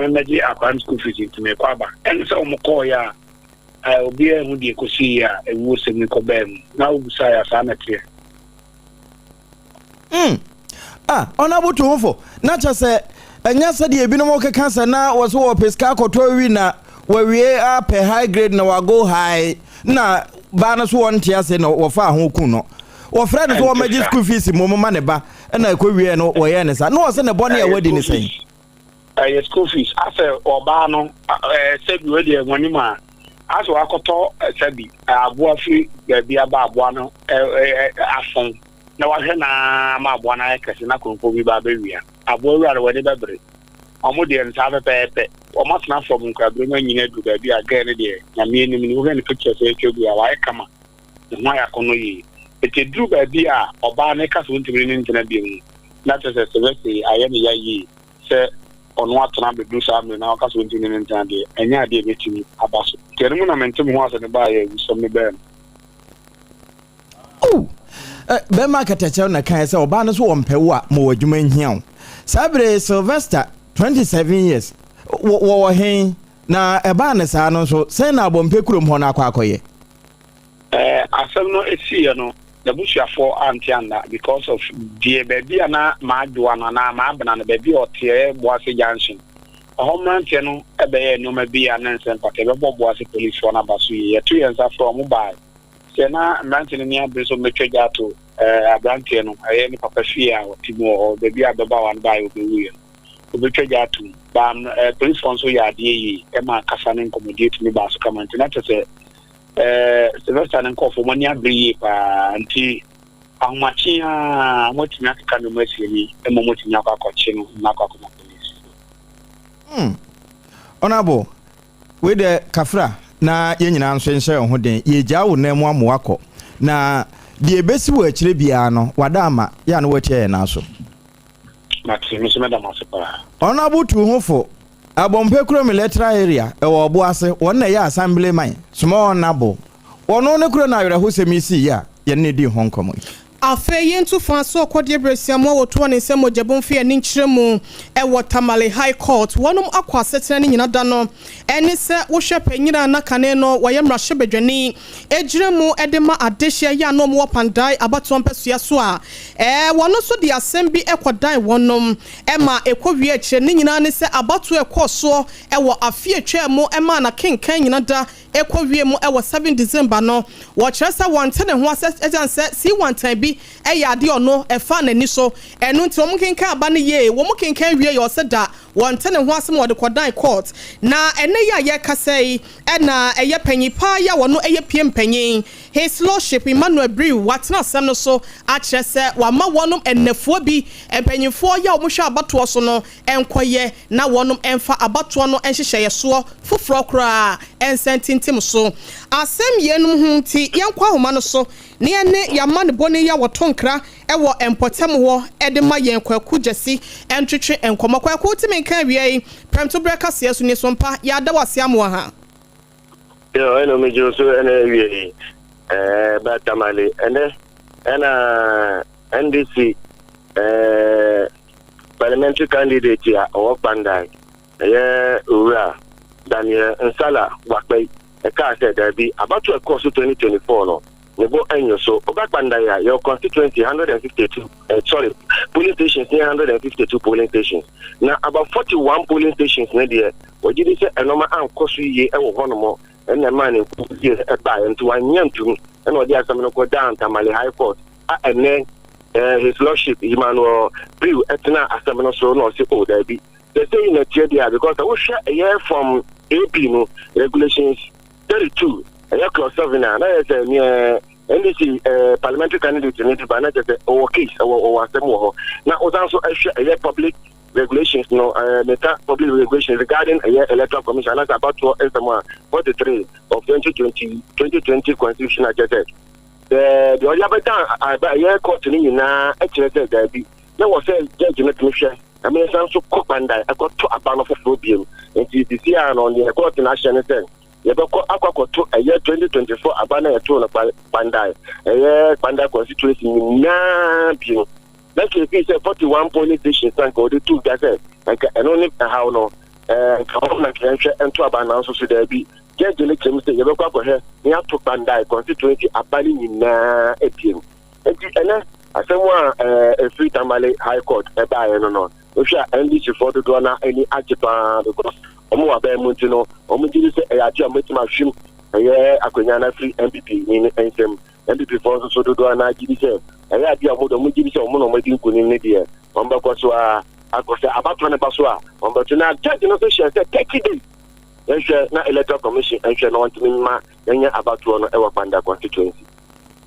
memmɛgye akwadaa no school fees nti merekɔ aba. Ɛne sɛ wɔn kɔɔeɛ a, obiara nhu deɛ ɛkɔsiiɛ a ɛwuo sɛm yi kɔbaa mu. Na wobisaeɛ a, saa na ɛteɛ. Mm. Ah, ɔno aboto ho fo. Na kyɛ sɛ ɛnyɛ sɛdeɛ ebinom keka sɛ na wɔ so wɔpɛ sika akɔtɔ awi na wɔawie apɛ high grade na wago high na baa no so wɔnte ase na wɔfa ho ku no. Wɔfrɛ no so wɔmmɛgye school fees mmom ma ne ba, ɛna ɛkɔ wie no wɔyɛ ne saa na wɔ sɛ ne bɔne a wadi ne sɛn? Ɛyɛ school fees. Asɛ ɔbaa no sɛbi wei deɛ wɔnim a, asɛ wakɔtɔ sɛbi aboa firi baabi aba, aboa no afɔn na wahwɛ naa ma aboa no ayɛ kɛse na kuromfoɔ bi ba abɛwia aboa wura no, wɔde bɛbere ɔmo deɛ no saa pɛpɛɛpɛ. Ɔmo atena fam nkurabere mu anyina aduru baabi a girl no deɛ, Nyame anim no, wohwɛ ne pictures a atwa gu a, wayɛ kama, ne ho ayɛ akɔnnɔ yie. Nti eduru baabi a ɔbaa no ka sɛ wontumi ne ne ntena bio no, na kyerɛ sɛ Sylvester ayɛ ne ya yie sɛ ɔno atena abɛduru saa mmerɛ na ɔka sɛ wontumi ne ne ntena deɛ, ɛnyɛ adeɛ a ɛbɛtumi aba so. Nti ɛno mu na mente me ho asɛ ne baayɛ awusɛm no bɛɛ no. Oh, bɛrima akatakyɛw na kan sɛ ɔbaa no so wɔmpɛ wo a, ma wɔ adwuma nhia wo. Saa bere Sylvester, 27 years, wɔwɔ hen na ɛbaa ne saa no nso sɛn na Abɔmpɛ kurom hɔ no akɔ akɔyɛ? Asɛm no esiiɛ no, n'abusuafoɔ ante anda because of deɛ baabi a na maadwoa no anaa maabena no, baabi a ɔteɛ, Boase Junction ɛhɔ, mmeranteɛ no bɛyɛ nneɛma bi a ne nsɛm pata ɛbɛbɔ Boase policefoɔ no aba so yie. Yɛto yɛn nsa frɛ ɔmo baa sɛ na mmeranteɛ no ni abere so mmɛtwa gya ato aberanteɛ no, ɛyɛ ne papa fie a ɔte mu wɔ hɔ, baabi a ababaawa no baeɛ ɔbɛwuiɛ no, ɔbɛtwa gya ato mu. Baa policefoɔ nso yɛ adeɛ yie ɛma kasa ne nkɔmmɔdie tumi baa so kama. Nti na kyerɛ sɛ Sylvester ne nkɔɔfoɔ mo ani abere yie paa, nti ahomakye a moatumi akeka nneɛma asie ni ma moatumi akɔ akɔkye no na akɔ akɔma police. Honorable, wei deɛ kafra na yɛn nyinaa nso nhyɛ yɛn ho den. Yɛgyaa wo nan mu ama wakɔ na deɛ ɛbɛsi wɔ akyire biara no, wada ama yɛ a na watia yɛn nan so. Mate, me nso mɛda mo ase paa. Honorable tu ho fo, Abɔmpɛ kurom electoral area ɛwɔ ɔbo ase, wɔn na ɛyɛ assemblyman small honorable, wɔno ne kuro na awerɛhosɛm yi sii a yɛne ne di ho nkɔmmɔ yi. Afei yɛntu fa so ɔkɔdeɛ berɛsiamu a wɔtoɔ ne nsɛm mogyabom fi ani nkyerɛ mu ɛwɔ Tamale High Court. Wɔnom akɔ asetena no nyina da no ɛne sɛ wohwɛ panyina na kane no wɔyɛ mmarahyɛbadwani ɛgyina mu ɛde ma adehyeɛ yɛ a na ɔmo wɔ Kpandai abatoɔ mpɛsoa so a wɔno nso de asɛm bi ɛkɔdan wɔnom ɛma ɛkɔ wie akyerɛ ne nyinaa ne sɛ abatoɔ ɛkɔɔ soɔ ɛwɔ afe atwa mu ɛma na kenkan nyina da ɛkɔ wie mu ɛwɔ 7 December no, wɔkyerɛ sɛ wɔnte ne ho asɛ ɛsiane sɛ si wantan bi ɛyɛ adeɛ ɔno ɛfa n'ani so. Ɛno nti wɔn kenkan aba no yie, wɔn kenkan wie yɛ ɔsɛ da wɔnte ne ho asɛm, wɔde kɔdan court. Na ɛnɛ yi a yɛrekasa yi, ɛna ɛyɛ panyin paa yi a wɔno ɛyɛ pie mpanyin, His Lordship Emmanuel Brew, watena asɛm no so akyerɛ sɛ wama wɔnom ɛnɛfoɔ bi mpanyinfoɔ yɛ a wɔhwɛ abatoɔ so no ɛnkɔyɛ na wɔnom ɛmfa abatoɔ no nhyehyɛeɛ soɔ foforɔ koraa ɛnsɛn tintim so. Asɛm yɛnum ho nti yɛnkɔ ahoma no so ne yɛne yɛama ne bɔne yi a wɔto nkra ɛwɔ mpɔtam hɔ ɛde ma yɛn, Kwaku Gyasi, ɛntwetwe nkɔmmɔ. Kwaku, tumi nka awia yi prɛmtoberɛ kaseɛ so ni so mpa yɛada wɔ ase amoa ha. Yo, ɛna megye wo so. Ɛna awie yi ba Tamale ɛnɛ ɛna NDC parliamentary candidate a ɔwɔ Kpandai, ɛyɛ Owura Daniel Nsala Wakpɛi, ɛkaa sɛ daabi, abato ɛkɔɔ so 2024 no ne bo ɛnyo so. Ɔba Kpandai a yɛwɔ constituency 152, sorry, polling stations ne 152 polling stations, na about 41 polling stations ne deɛ wɔgye di sɛ ɛnɔma ankɔ so yie ɛwɔ hɔnom, ɛna ɛmaa ne nkusie ɛbaeɛ, nti wanyɛ ntom. Ɛna ɔde asɛm no kɔ down Tamale High Court a ɛnɛ His Lordship Emmanuel Brew ɛtena asɛm no so na ɔse o daabi, sɛ sɛyi na ɛteɛ deɛ a, because wohwɛ ɛyɛ from AP no regulations 32, ɛyɛ clause 7 a, na yɛ sɛ neɛ NDC parliamentary candidate ne de ba na kyerɛ sɛ ɔwɔ case, ɛwɔ asɛm wɔ hɔ. Na ɔsan so ɛhwɛ ɛyɛ public regulations no, meta public regulations regarding ɛyɛ Electoral Commission anaasɛ abatoɔ nsɛm a 43 of 2020 constitution a kyerɛ sɛ deɛ ɔde abɛda ɛyɛ court no nyinaa kyerɛ sɛ daabi, na wɔ sɛ judge no tumi hwɛ ɛmɛ nsa nso kɔ Kpandai ɛkɔto aba no foforɔ biem. Nti sisi a no, deɛ court no ahyɛ no sɛ yɛbɛkɔ akɔto ɛyɛ 2024 aba na yɛtoo no Kpandai, ɛyɛ Kpandai constituency nyinaa biem, na nka efi sɛ 41 polling stations na nka ɔde tu dwa sɛ nka ɛno ne ɛhaw no. Ɛɛ, nka hɔ na nka yɛnhwɛ nto aba nanso so daabi. Judge no kyerɛ mu sɛ yɛbɛkɔ akɔhwɛ na yɛato Kpandai constituency aba no nyinaa abiem. Enti ɛnɛ asɛm a ɛɛ ɛfiri Tamale High Court ɛbaeɛ no no, wohwɛ a NDC foɔ dodoɔ no ani agye paa because wɔn wɔ aban mu nti no, wɔn gye di sɛ ɛyɛ adeɛ a wɔbɛtumi ahwim ɛyɛ akonnwa no afiri NPP ni no nsam. NPP foɔ nso so dodoɔ no agye di sɛ ɛyɛ adeɛ a wɔn de wɔn gye di sɛ wɔn na wɔn adi nkunim no deɛ wɔn bɛkɔ so ara akɔ sɛ abatoɔ no ba so a wɔn bɛto na judge no nso hyɛ sɛ 30 days yɛnhwɛ na Electoral Commission nhwɛ na wɔntumi mma yɛnyɛ abatoɔ no wɔ Kpandai constituency.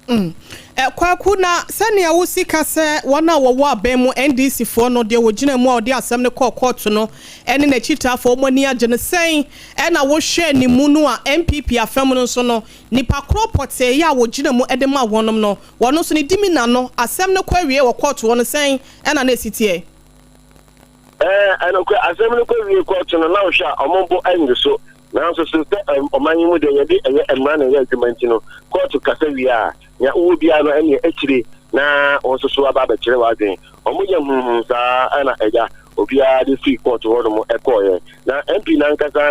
Kwaku, na sɛnea wosi ka sɛ wɔn a wɔwɔ aban mu, NDC foɔ no, deɛ wɔgyina mu a wɔde asɛm no kɔɔ kɔɔto no ne n'akyitaafoɔ wɔn ani agye no, sɛn na wohwɛ ne mu no a NPP afa mu no nso no, nipa korɔ pɔtee a wɔgyina mu de ma wɔnom no, wɔn nso ne dimina no, asɛm no kɔ awie wɔ kɔɔto hɔ no, sɛn na na ɛsi teɛ? Ɛɛ, ɛnokorɛ, asɛm no kɔwie kɔɔto no, na wohwɛ a, wɔn bo nnye so. Nanso so sɛ ɔman yi mu deɛ yɛde ɛyɛ mmara na ɛyɛ adwuma nti no, kɔɔto kasa wie a, nea wowɔ biara no ɛnneɛ akyire na wo nso so aba abɛkyerɛ w'adwene. Wɔyɛ huuhuu saa ara na agya, obiara de firi kɔɔto hɔnom kɔeɛ. Na MP no ankasa.